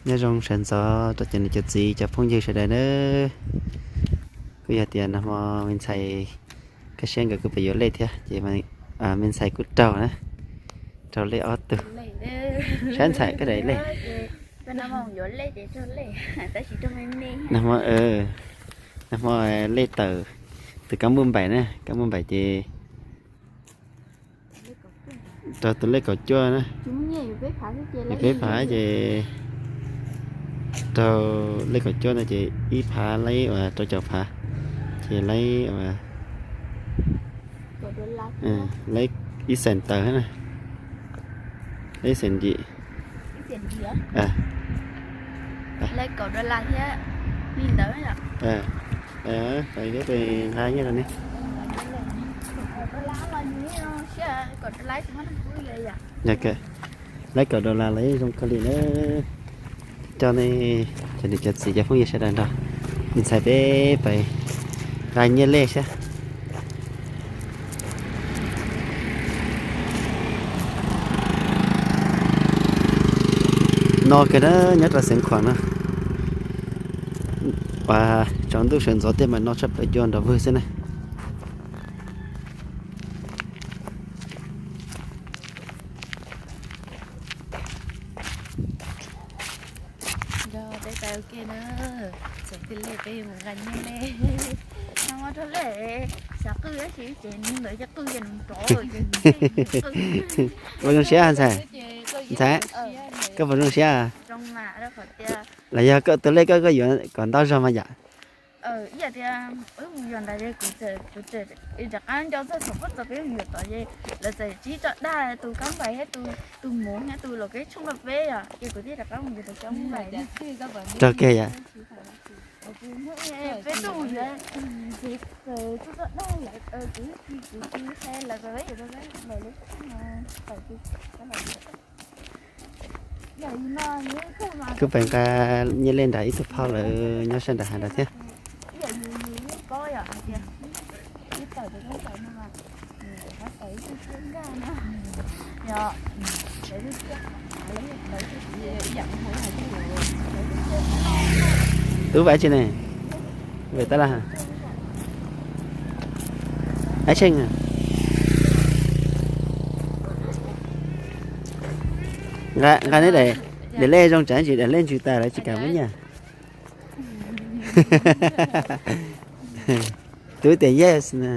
Nyob zoo sawv ntxov rau cov niam cov txiv cov phooj ywg sawv daws nawb. Kuj yog tias nag hmo me ntxhais Kaj Siab nkawd kuj pem yuav lej thiab ces me ntxhais kuj raug na, raug lej ob tug. Saib ntxhais koj daim lej. Nag hmo, nag hmo lej tawm tus kab npuj npaim na, kab npuj npaim ces raug tus lej kaum cuaj na. Peb phav ces raug lej kaum cuaj no ces ib phav laib uas rau caum phav, ces laib uas laib ib xees tawm na, laib ib xees yim. Peb nqa nyiaj rau ne. Yog laib kaum dollar los yeej zoo kawg li na. Coj nej cov niam cov txiv cov phooj ywg sawv daws nrog me ntxhais peb pais nqa nyiaj lej saib. No kawg na, nyob rau Xeev Khuam no, uas tsaus ntuj sawv ntxov tej mas no tshaj plaws cua nrov vwg xwb na. Nrog peb pais ua ke na, txawm tij lej peb mus nqa nyiaj lej. Nag hmo raug lej xav qwj tab sis ces nws ntawd ces qwj ces nws nrov ces Puas zoo siab ntxhais? Ntxhais, koj puas zoo siab? Los yog koj tus lej koj koj yuav kom ntau zog mas yom? Ib yam tias wb mus yos ntawd ces kuv txawm, kuv txawm rov qab nco txog thaum peb txog peb mus yos tod ces lawv txawm tsis tso dag tus kab npais thiab tus mus thiab tus los kev tshooj rau peb yom, ces kuv thiaj rov qab mus yos tus kab npais. Raug kiag yom? Peb tuaj mus yos ces txawm tso dag lawm, kuv tsis, kuv tsis hais lawv, lawv lub txaj no, kuv Kuj pais nqa nyiaj lej nram ib tug phauj lawv nyob sab nram hav nrad thiab. Tub, ua tsi ne? Tab laj, ab tseej, nqa neb daim lej zoo tsav ntsis, daim lej ntsws tas lawv tsis kam muab nyiaj. Tub tias yes na.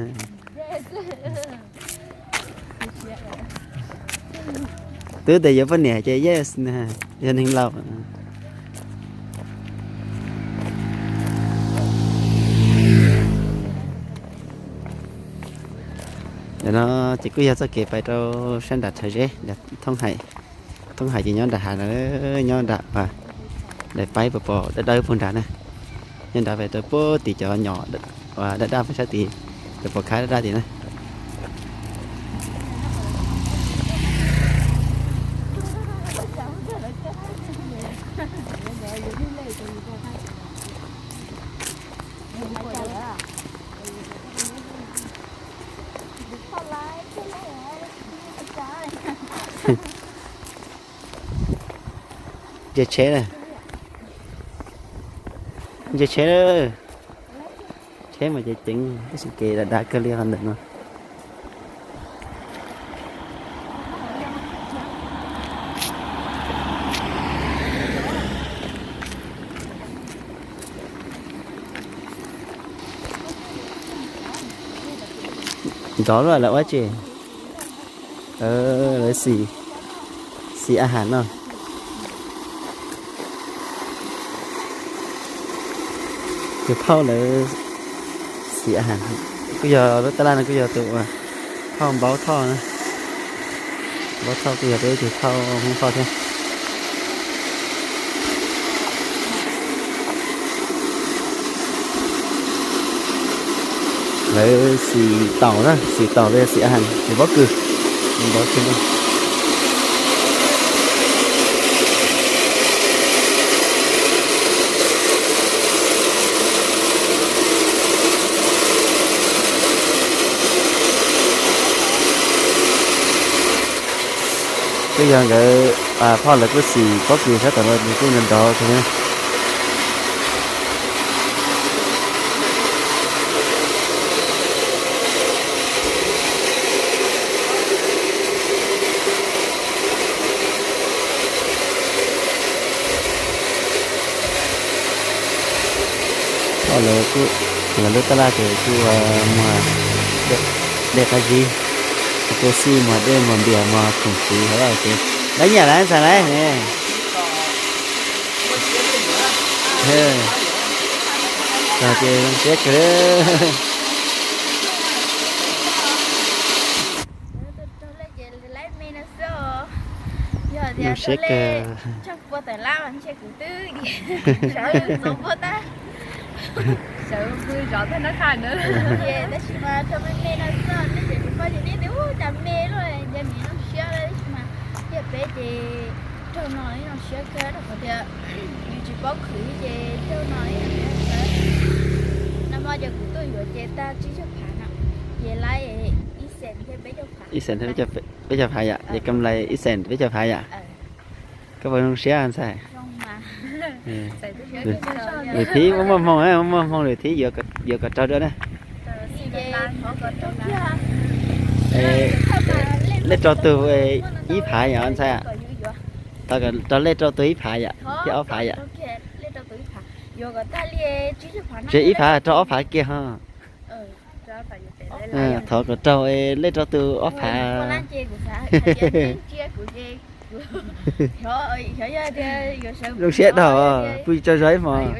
Tub tias yuav poj niam ces yes na, yog neeg laus. Ntawm no ces kuj yog txoj kev pais rau sab nram Thaj Zeb, thoob hais, thoob hais ces nyob nram hav, nyob nram daim paib pos pos dawb dawb puag nrad na. Nyob nrad pem rau puag tim cov nyom uas daj daj pem sab tid, cov pos khab daj daj tid na. Ntsia tsheb na, ntsia tsheb, tsheb mas ceev ceev tab sis kev dav dav kawg li qhov ntawm no. Nrov luaj lawv ua tsi? Lawv xim, xim a has no. Tus phauj lawv xim a has, kuj yog lub tab laj no kuj yog tus phauj Npaub Thoj na. Npaub Thoj kuj yog peb ib tug phauj Hmoob Thoj thiab. Lawv xim taum na, xim taum los yog xim a has, xim pob kws, nrov kawg li. Twb yog nkawd Phoj lawv kuj xim pob kws sab tom no nws kuj nrov nrov kawg. Phoj lawv kuj, lawv lub tab laj ces kuj muag dej qab zib, kuj xij muag dej muag npias muag khoom txiv hauv ces dab nyiam lawm ntxhais lawm ne. Tog ces zoo siab kawg. Zoo siab kawg. Tab sis mas raug me me no xwb, nej tseem tus poj ces nej tias ua cas me luaj, yog niam zoo siab tab sis mas yog peb ces raug no zoo siab kawg rau qhov tias yus tsis paub khwv ces raug no. Nag hmo ces kuv tuaj yuav ces tag tsib caug phav no, ces laib ib xees thiab peb caug phav. Ib xees thiab peb caug phav yom, ces kam lais ib xees peb caug phav yom. Koj puas zoo siab ntxhais? Lwm thib muaj muaj hmoo, muaj muaj hmoo lwm thib yuav kom raug dua na. Lej rau tug ib phav yom ntxhais? Thov kom raug lej rau tug ib phav yom, thiab ob phav yom. Tsev ib phav raug ob phav kiag ho. Thov kom raug lej rau tug ob phav. Zoo siab dhau, kuj tso zog ib hmos.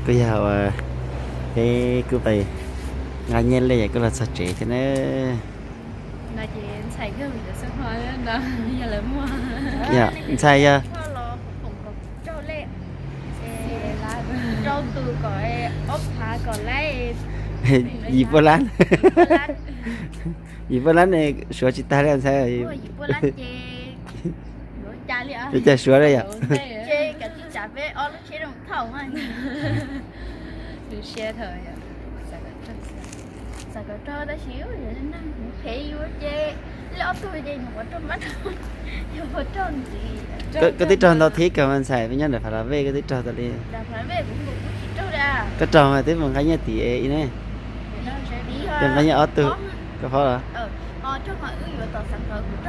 Kuj yog ua, peb kuj pais nqa nyiaj lej es kuj los txog tsev thiab na. Ntxhais yog yim pua lab, yim pua lab ne, suav tsis tag li ntxhais. Ua cas suav li yom? Koj twb raug ntau thib kawg mas ntxhais, peb nyob nram Fas Las Vej koj twb raug tas li. Koj raug mas twb mus nqa nyiaj tim i ne. Twb nqa nyiaj ob tug, koj paub los?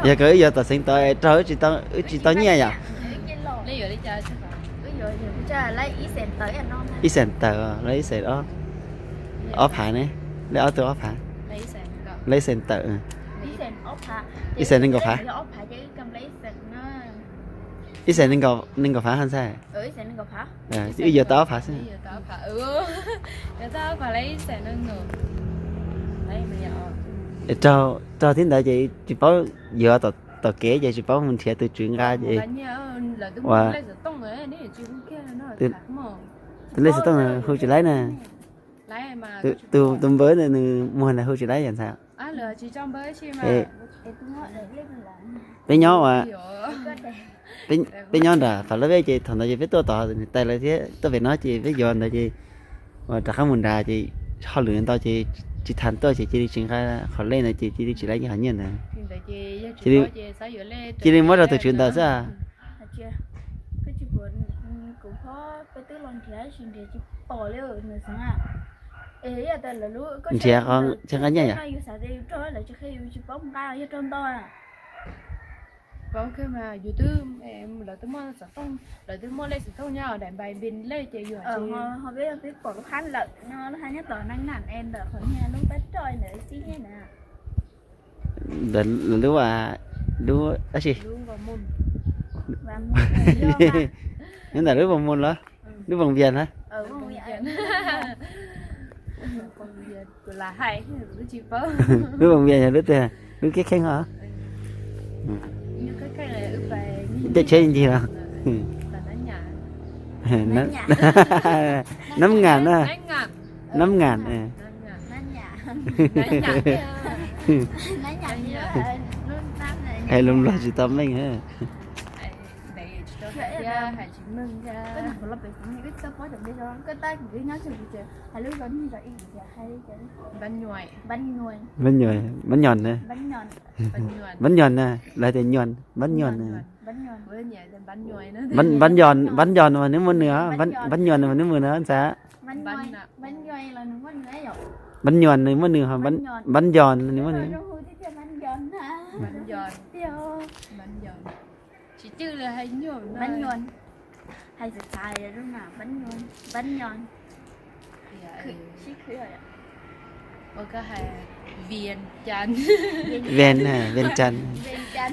Yog kawg wb yuav tom Xeev Tod es raug wb tsis tau nyiaj yom? Ib xees tawm, lawv ib xees ob, ob phav ne, lawv ob tug ob phav, lawv ib xees tawm, ib xees nees nkaum phav. Ib xees nees nkaum phav ho ntxhais. Wb yuav tau ob phav xwb. Raug, raug thib ntawd ces tsis paub yuav tom kev ces tsis paub mus nrhiav tus tswv nqa ces ua tus lej xov tooj hu tsis laib na. Tus npawb ntawd nws muag ntawd hu tsis laib yom ntxhais. Peb nyob ua, peb nyob nram Fas Las Vej ces thaum ntawd ces peb tuaj tod nws tais lawv thiab tuaj pem no ces peb yuav ntawd ces ua rov qab mus nrad ces hauj lwm ntau ces tsis tas tuaj ces cia li tsis nqa qhov lej ntawd ces cia li tsis laib qhov nyiaj ntawd. Cia li muab rau tus tswv ntawd xwb. Nrhiav qhov nqa nyiaj yom. Paub kawg mas yus twb, lawv twb muaj xov tooj, lawv twb muaj lej xov tooj nyob daim npais npis lej ces yus ho peb pom lub hab lawm no, lub hab nyob tom Naj Nam es ntawm qhov niag lub pab roj ntawm xib nyiab na. Lub, lub dab tsi? Nyob ntawm lub Vos Mus los? Lub Voos Vias na? Lub Voos Vias yog lub twg? Lub Keb Kheeb os? Caij tsheb ncig los? Nab Ngam na. Nab Ngam. Hais lus Nplog tsis tau meej. Npab nyos, npab nyos na, lawv tias nyos, npab nyos na. Npab nyos, npab nyos mas nws muaj nws, npab nyos mas nws muaj nws ntxhais. Npab nyos nws muaj nws, npab nyos nws muaj nws. Npab nyos. Hais xav xav zoo na, npab nyos, npab nyos. Sib khwv. Ua koj hais Vias Cas. Ven, Ven Cas. Ven Cas.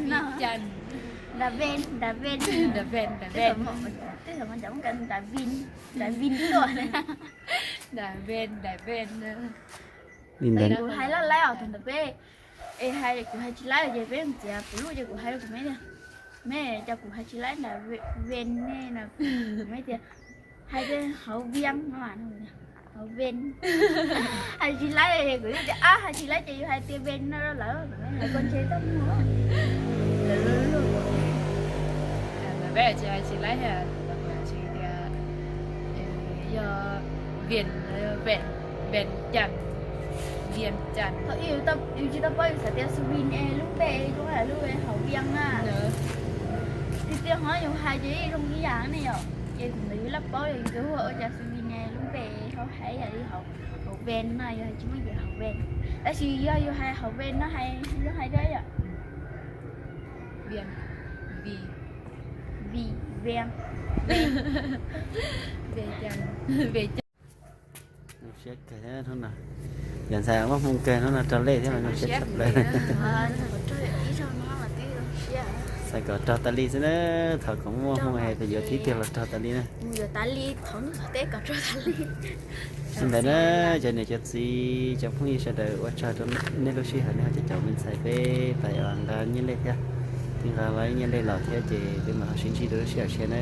Nram Ven, nram Ven. Nram Ven, nram Ven. Tej thaum mas cov Hmoob Nram Vin, nram Vin tuaj. Nram Ven, nram Ven. Kuv hais laj laib os, tus ntawd peb, es hais kuv hais tsis laib ces peb mus txiav kuv lub ces kuv hais rau kuv me tias, me, cas kuv hais tsis laib nram Ven ne no, kuv me tias, hais tias hauv Vias no, hauv Ven. Hais tsis laib, kuv tias ab hais tsis laib ces yus hais tias Ven no rau lawv, lawv kuj ntshe tau muag. Lawv peb tsis hais tsis laib, lawv tsis tias yog Ven, Ven Cas, Vias Cas. Thaum ub yus tsis tau paub, yus xav tias Xu Vin es lub npe zoo li lub hauv Vias na. Tiag tiag hov yus hais ces zoo ib yam ne yom. Ces thaum ntawd yus laj paub yus twb hu ua cas Xu Vin es lub npe hauv hais yam li hauv Ven no, yus hais tsis muaj ces hauv Ven. Tab sis yog yus hais hauv Ven no hais zoo hais thiab yom. Vim, vim, vim, vim, vim. Zoo siab kawg hnub no. Yog ntxhais muaj hmoo kawg hnub no raug lej thiab mas zoo siab tshaj plaws. Xav kom raug tas li xwb na, thaum kom muaj hmoo es yuav thib twg los raug tas li na. Li thaum ntawd na, cov niam cov txiv cov phooj ywg sawv daws ua tsaug rau nej lub sij hawm nej ho caum caum me ntxhais peb pais nqa nyiaj lej thiab. Twb nqa lawm nyiaj lej los thiab ces peb mam ho sib ntsib rau lub sij hawm tshiab na.